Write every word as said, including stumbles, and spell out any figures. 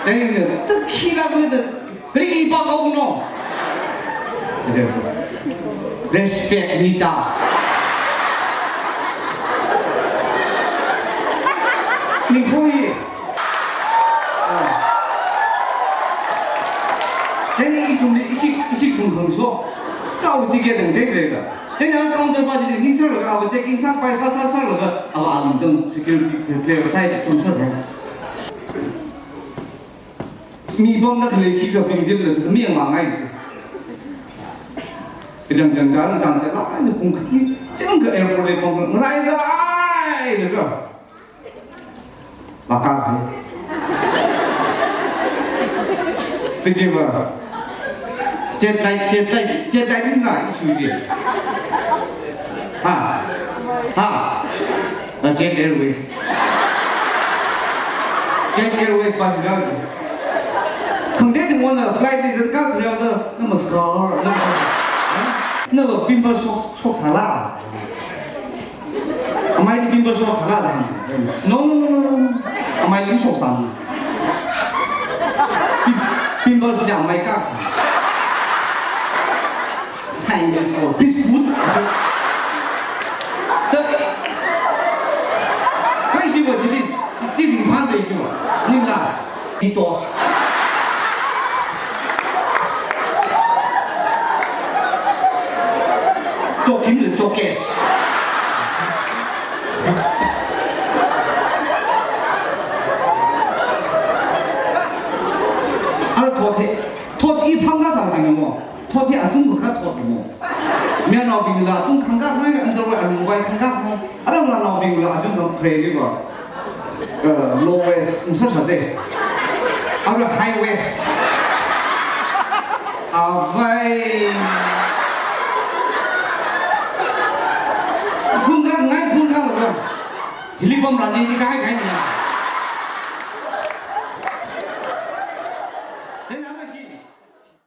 Thank you. Takhila kule ta, kari ipa kau no. Respect nita. Ningkhui. Chieina ithumli ishi, ishi thum thum so. Kau ticket ang dek dek la. Chieina counter pa chili ningsālaga, ava check in sāpai sā sā sālaga, ava alung chang security clear sāi chang sā. Mi pamda khalei khikha bing chila, mi yang mangai. Kachang chang da, tang chang, ai, pung khati, chang kha airport li pam, ngarai ngarai laga. Laka hai. Pijiva. Jet lag, jet lag, jet lag ni na issue ji. Ha. Ha. Uh, Jet Airways. Jet Airways pa si kang. Kangde tingwona flight li kang kang da namaskar. Namaskar. Nava pimple shock, shock sāla. Amei pimple shock sāla da. No, no, no, no, no. Amei pimple shock sā. Pim-, pimple shock amei ka. Thank you for this food. Ta, kai jiva chili, chili mangda jiva. Ningla. Ito. Chokim le chokes. Ara thot hi, thot i phangkha sāda mo. Thot hi atung kha thot mo. Mayarnaobingla atung khangkha, mai underwear alungwui khangkha mo. Ara ngalānaobingla atung khangkha khre li ba. Uh, low waist, um, sā sā de. Ara high waist. Avai. Khangkha, ngai khangkha lo. Hili pam rani ni kai kai ni.